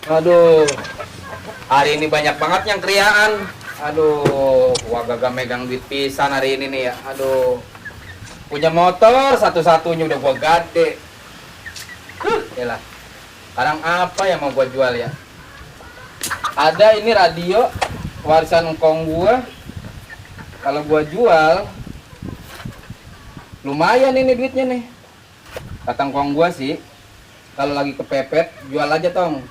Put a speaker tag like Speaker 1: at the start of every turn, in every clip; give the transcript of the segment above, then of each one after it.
Speaker 1: Aduh, hari ini banyak banget yang kriaan. Aduh, gua gagal megang duit pisan hari ini nih ya. Aduh, punya motor satu-satunya udah gua gade. Yalah, sekarang apa yang mau gua jual ya? Ada ini radio warisan engkong gua. Kalau gua jual, lumayan ini duitnya nih. Kata engkong gua sih, kalau lagi kepepet jual aja tong.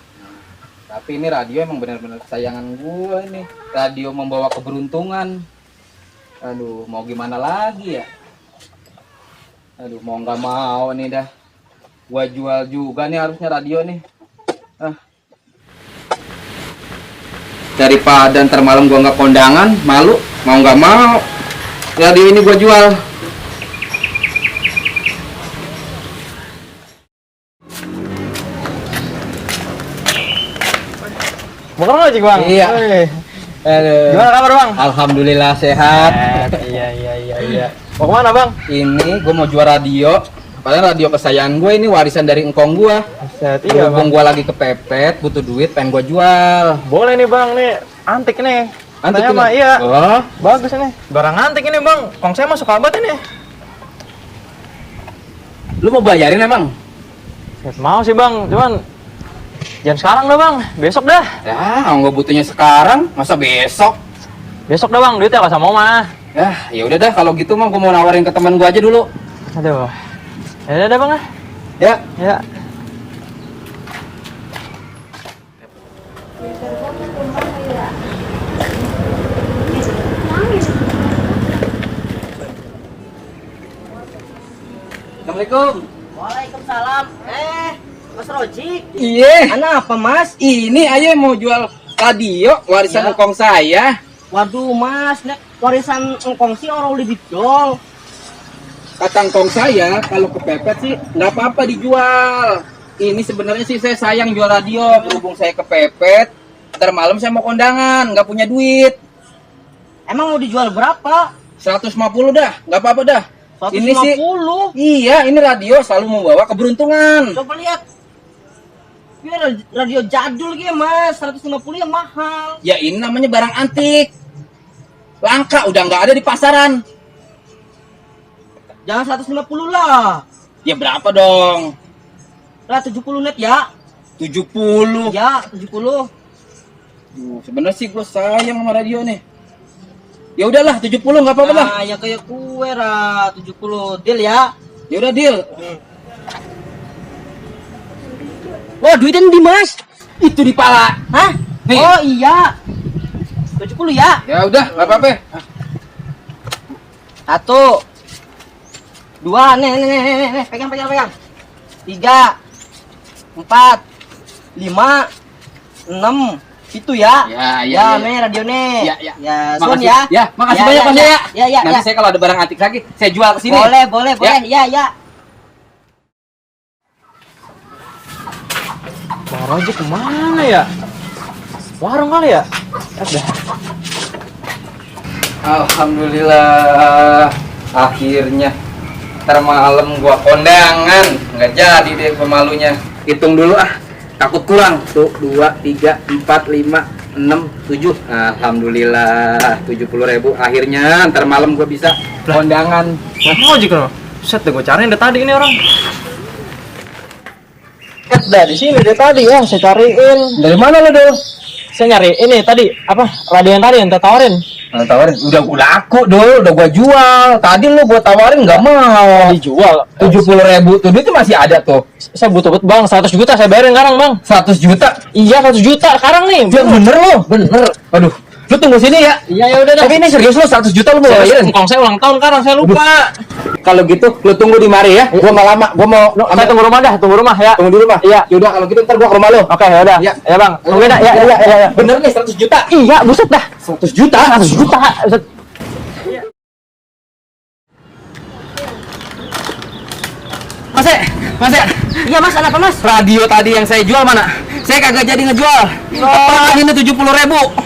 Speaker 1: Tapi ini radio emang benar-benar kesayangan gue ini. Radio membawa keberuntungan. Aduh, mau gimana lagi ya? Aduh, mau nggak mau nih dah. Gua jual juga nih harusnya radio nih. Daripada ntar malam gua nggak kondangan, malu. Mau nggak mau, radio ini gua jual.
Speaker 2: Bukan ngojek bang?
Speaker 1: Iya.
Speaker 2: Gimana kabar bang?
Speaker 1: Alhamdulillah sehat.
Speaker 2: Iya. Mau kemana bang?
Speaker 1: Ini gue mau jual radio. Padahal radio kesayangan gue ini warisan dari engkong gue.
Speaker 2: Iya bang.
Speaker 1: Gue lagi kepepet, butuh duit, pengen gue jual.
Speaker 2: Boleh nih bang, nih antik nih.
Speaker 1: Antik
Speaker 2: Katanya
Speaker 1: ini?
Speaker 2: mah iya.
Speaker 1: Oh,
Speaker 2: Bagus nih. Barang antik ini bang. Kong saya mah suka banget ini.
Speaker 1: lu mau bayarin emang?
Speaker 2: Mau sih bang, cuman jangan sekarang dah bang, besok dah.
Speaker 1: Ya, nggak butuhnya sekarang, masa besok?
Speaker 2: Besok dah bang, duitnya nggak mau mah.
Speaker 1: Ya udah dah kalau gitu mah gue mau nawarin ke teman gue aja dulu.
Speaker 2: Aduh. Ya udah bang ah.
Speaker 1: Ya.
Speaker 2: Ya.
Speaker 1: Assalamualaikum.
Speaker 3: Waalaikumsalam. Mas Rojik.
Speaker 1: Iya.
Speaker 3: Ana apa mas?
Speaker 1: Ini ayo mau jual radio warisan
Speaker 3: Ya.
Speaker 1: engkong saya.
Speaker 3: Waduh mas, nek warisan engkong sih orang udah didol.
Speaker 1: Kata engkong saya kalau kepepet sih nggak apa-apa dijual. Ini sebenarnya sih saya sayang jual radio, berhubung saya kepepet. Ntar malam saya mau kondangan, nggak punya duit.
Speaker 3: Emang mau dijual berapa?
Speaker 1: 150 dah, nggak apa-apa dah.
Speaker 3: 150.
Speaker 1: Ini sih, iya ini radio selalu membawa keberuntungan.
Speaker 3: Coba lihat. Ini radio jadul gitu mas, 150 yang mahal.
Speaker 1: Ya ini namanya barang antik. Langka, udah nggak ada di pasaran.
Speaker 3: Jangan 150 lah.
Speaker 1: Ya berapa dong?
Speaker 3: Lah 70 net ya.
Speaker 1: 70.
Speaker 3: Ya, 70.
Speaker 1: Sebenarnya sih gue sayang sama radio nih. Ya udahlah 70 nggak apa-apa lah.
Speaker 3: Nah, yang kayak kue lah 70 deal ya.
Speaker 1: Ya udah deal.
Speaker 3: Wah, duitnya di mas.
Speaker 1: Itu di pala.
Speaker 3: Hah?
Speaker 1: Nih.
Speaker 3: Oh iya. 70 ya.
Speaker 1: Ya udah nggak apa-apa.
Speaker 3: 1 2 nih, pegang. 3 4 5 6 itu ya.
Speaker 1: Ya.
Speaker 3: Nih radio nih.
Speaker 1: Ya.
Speaker 3: Sun
Speaker 1: Makasih.
Speaker 3: ya.
Speaker 1: Ya, makasih banyak Mas ya.
Speaker 3: Ya.
Speaker 1: Nanti saya kalau ada barang antik lagi, saya jual ke sini.
Speaker 3: Boleh. Ya.
Speaker 2: Bang Rojek kemana ya? Warung kali ya? Udah.
Speaker 1: Alhamdulillah. Akhirnya ntar malam gua kondangan. Nggak jadi deh pemalunya. Hitung dulu ah. Takut kurang. Tuh 2 3 4 5 6 7. Alhamdulillah 70.000. Akhirnya ntar malam gua bisa kondangan.
Speaker 2: Bang Rojek loh. Set deh gue cariin dari tadi ini orang. Di sini dari tadi ya, saya cariin.
Speaker 1: Dari mana lo dong?
Speaker 2: Saya nyari ini tadi apa? Radio yang tadi yang tawarin.
Speaker 1: Tawarin udah laku dulu, udah gua jual. Tadi lu gua tawarin nggak mau.
Speaker 2: Dijual.
Speaker 1: 70.000 tuh duit masih ada tuh.
Speaker 2: Saya butuh bang, 100 juta saya bayarin sekarang bang.
Speaker 1: 100 juta.
Speaker 2: Iya 100 juta sekarang nih.
Speaker 1: Bener lo, bener. Aduh, lu tunggu sini ya.
Speaker 2: Iya ya udah dah.
Speaker 1: Tapi ini serius lo 100 juta lu mau bayarin?
Speaker 2: Kong saya ulang tahun sekarang saya lupa.
Speaker 1: Kalau gitu lu tunggu di mari ya. Gua nggak lama, gua mau
Speaker 2: Saya tunggu rumah dah, tunggu rumah ya.
Speaker 1: tunggu di rumah.
Speaker 2: Iya.
Speaker 1: Yaudah kalau gitu ntar gua ke rumah lu.
Speaker 2: Oke ya udah.
Speaker 1: Ya.
Speaker 2: Ya bang. Tungguin dah. Ya.
Speaker 1: Bener nih 100 juta.
Speaker 2: Iya buset dah.
Speaker 1: 100 juta.
Speaker 2: 100 juta. Buset.
Speaker 1: Mas, Mas ya,
Speaker 3: Iya mas, ada apa mas?
Speaker 1: radio tadi yang saya jual mana? Saya kagak jadi ngejual. Apaan ini 70.000?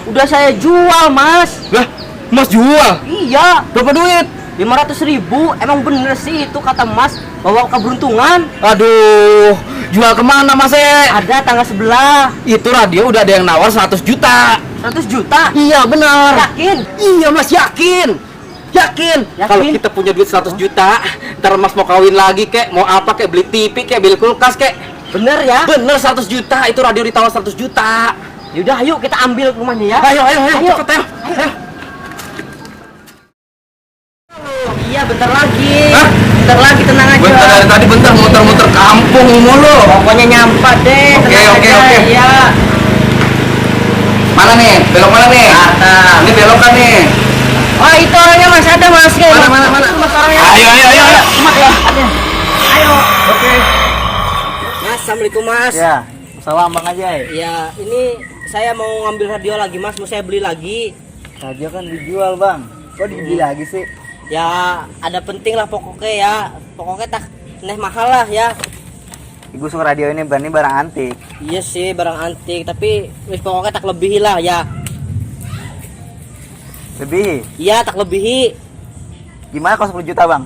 Speaker 3: Udah saya jual mas.
Speaker 1: Lah, Mas jual?
Speaker 3: Iya,
Speaker 1: Berapa duit?
Speaker 3: 500.000. Emang bener sih itu kata mas, bawa keberuntungan.
Speaker 1: Aduh, jual kemana Mas?
Speaker 3: Ada tangga sebelah.
Speaker 1: Itu radio udah ada yang nawar 100 juta.
Speaker 3: 100 juta.
Speaker 1: Iya benar.
Speaker 3: Yakin?
Speaker 1: Iya Mas, yakin. Yakin.
Speaker 3: Yakin?
Speaker 1: Kalau kita punya duit 100 juta, ntar Mas mau kawin lagi kek, mau apa kek, beli TV kek, beli kulkas kek.
Speaker 3: Bener ya?
Speaker 1: Bener 100 juta, itu radio ditawar 100 juta.
Speaker 3: Yaudah ayo kita ambil rumahnya ya.
Speaker 1: Ayo, cepet ayo.
Speaker 3: Iya bentar lagi.
Speaker 1: Hah?
Speaker 3: Bentar lagi tenang aja.
Speaker 1: Bentar dari tadi bentar muter-muter kampung mulu.
Speaker 3: Pokoknya nyampe deh.
Speaker 1: Oke,
Speaker 3: tenang
Speaker 1: oke,
Speaker 3: aja.
Speaker 1: oke.
Speaker 3: Iya.
Speaker 1: Mana nih? Belok mana nih? Ini belok kan nih?
Speaker 3: Oh itu orangnya mas, ada mas.
Speaker 1: Mana?
Speaker 3: Mas orangnya.
Speaker 1: Ayo.
Speaker 3: Mas ya. Ayo.
Speaker 1: Oke.
Speaker 3: Mas, assalamualaikum mas.
Speaker 2: Ya, salam Bang Ajay.
Speaker 3: Ya, ini saya mau ngambil radio lagi mas, mau saya beli lagi.
Speaker 2: Radio kan dijual Bang. Kok dibeli lagi sih?
Speaker 3: Ya, ada penting lah pokoknya ya. Pokoknya tak mahal lah ya.
Speaker 2: Ibu suka radio ini berani barang antik.
Speaker 3: Iya sih, barang antik, tapi wis pokoknya tak lebihi lah ya.
Speaker 2: Lebih.
Speaker 3: Iya, tak lebihi.
Speaker 2: Gimana kalau 10 juta Bang?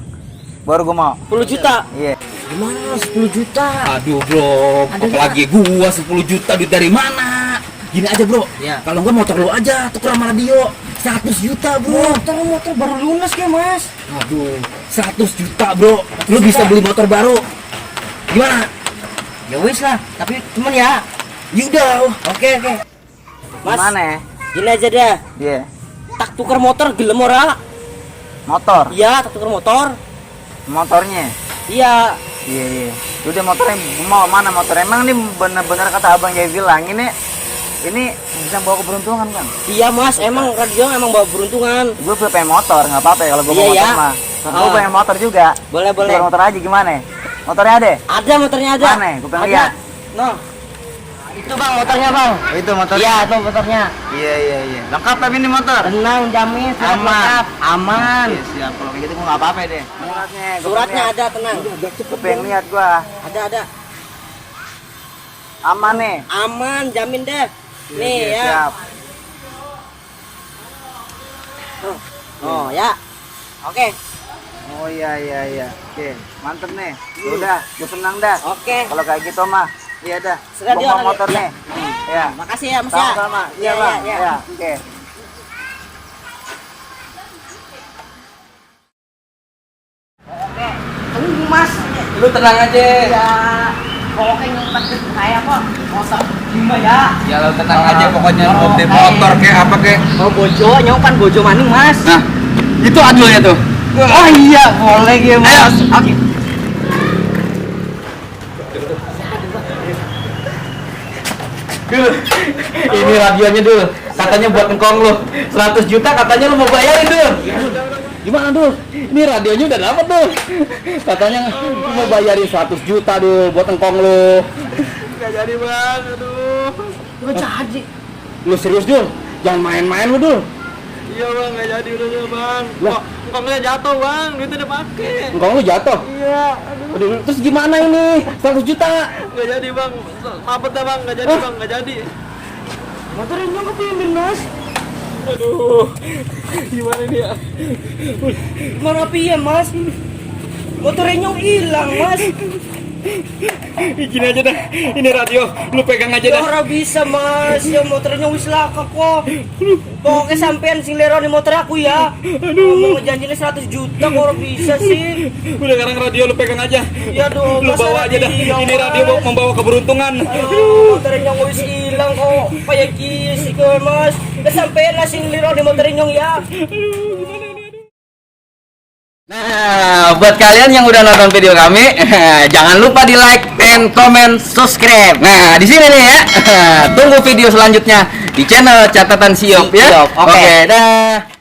Speaker 2: Baru gua mau.
Speaker 3: 10 juta.
Speaker 2: Iya.
Speaker 3: Gimana 10 juta?
Speaker 1: Aduh bro, apalagi gua 10 juta duit dari mana? Gini aja bro,
Speaker 3: Ya.
Speaker 1: kalau enggak motor lu aja tuker sama radio 100 juta bro.
Speaker 3: Motor baru lunas ya mas.
Speaker 1: Aduh, 100 juta bro, lu bisa beli motor baru. Gimana?
Speaker 3: Ya wis lah, tapi cuman ya.
Speaker 1: Yaudah,
Speaker 3: Oke. Mas,
Speaker 2: Gimana ya?
Speaker 3: gini aja deh.
Speaker 2: Iya.
Speaker 3: Tak tuker motor gelem ora?
Speaker 2: Motor.
Speaker 3: Iya, tak tuker motor.
Speaker 2: Motornya.
Speaker 3: Iya.
Speaker 2: Iya. Udah motornya mau mana motor? Emang ini bener-bener kata Abang Jay bilang ini bisa bawa keberuntungan Bang.
Speaker 3: Iya mas, emang radio emang bawa beruntungan.
Speaker 2: Gue pengen motor, nggak apa-apa ya kalau gue
Speaker 3: Iya,
Speaker 2: mau motor
Speaker 3: ya.
Speaker 2: mah. Gue pengen motor juga.
Speaker 3: Boleh.
Speaker 2: Tukar motor aja gimana? Motornya ada?
Speaker 3: Ada motornya ada.
Speaker 2: Mana? Gua pengen
Speaker 3: Ada.
Speaker 2: lihat.
Speaker 3: No. Itu bang motornya bang.
Speaker 2: Itu motor.
Speaker 3: Iya itu motornya.
Speaker 2: Iya. Lengkap tapi ini motor.
Speaker 3: Tenang jamin surat
Speaker 2: Aman.
Speaker 3: lengkap. Aman.
Speaker 2: Iya, siap. Kalau kayak gitu gue nggak apa-apa deh.
Speaker 3: Suratnya ada tenang.
Speaker 2: Gue pengen lihat gue.
Speaker 3: Ada.
Speaker 2: Aman nih.
Speaker 3: Aman jamin deh. Nih
Speaker 2: Iya,
Speaker 3: ya.
Speaker 2: siap.
Speaker 3: Oh ya. Oke.
Speaker 2: Oh iya. Oke, mantep nih. Udah, gue senang dah.
Speaker 3: Oke.
Speaker 2: Kalau kayak gitu mah, iya dah.
Speaker 3: Sudah,
Speaker 2: Gue
Speaker 3: dia
Speaker 2: mau
Speaker 3: orang-
Speaker 2: motor
Speaker 3: iya.
Speaker 2: nih. Iya.
Speaker 3: Makasih ya mas ya.
Speaker 2: Sama-sama. Iya bang.
Speaker 3: Iya.
Speaker 2: Iya. Oke.
Speaker 3: Tunggu mas.
Speaker 1: lu tenang aja.
Speaker 3: Ya. Pokoknya nyempat ke saya kok. Motor 5 ya.
Speaker 1: Ya lu tenang aja pokoknya mau beli motor kayak apa kayak.
Speaker 3: Mau bojo, nyompan bojo maning mas.
Speaker 1: Nah, itu adulnya tuh.
Speaker 3: Oh iya, boleh ya mas. Oke.
Speaker 1: Dul, ini radionya Dul. Katanya buat engkong lu 100 juta katanya lu mau bayarin Dul. Gimana Dul? Ini radionya udah dapat Dul. Katanya lu mau bayarin 100 juta Dul buat engkong lu. Gak jadi bang, aduh.
Speaker 3: Gak jadi.
Speaker 1: Lu serius Dul? Jangan main-main lu Dul.
Speaker 4: Iya bang, nggak jadi udah bang.
Speaker 1: Lah.
Speaker 4: Kongnya jatuh bang, duitnya udah pake.
Speaker 1: Engkong lu jatuh.
Speaker 4: Iya, aduh,
Speaker 1: Aduh, terus gimana ini? 100 juta.
Speaker 4: nggak jadi bang. Mampet dah bang, nggak jadi
Speaker 1: Hah?
Speaker 4: bang, nggak jadi.
Speaker 3: Motornya nyong kepindah mas.
Speaker 4: Aduh, gimana ini ya?
Speaker 3: Mana piye mas? Motornya nyong hilang mas.
Speaker 4: Gini aja dah, ini radio, lu pegang aja
Speaker 3: Ya
Speaker 4: dah.
Speaker 3: ora bisa mas, ya motornya wis laka kok. Pokoknya sampean sing leroni motor aku ya. Mau ngejanjinya 100 juta kok ora bisa sih.
Speaker 4: Udah sekarang radio lu pegang aja.
Speaker 3: Ya dong,
Speaker 4: Lu bawa aja dah, ini radio membawa keberuntungan.
Speaker 3: Motornya nyong wis hilang kok. Kayak kisi kok mas. Ya sampean lah sing leroni motornya nyong ya.
Speaker 1: Nah, buat kalian yang udah nonton video kami, jangan lupa di like and comment, subscribe. Nah, di sini nih ya. Tunggu video selanjutnya di channel Catatan Siop ya.
Speaker 3: Siop, oke.
Speaker 1: Oke, dah.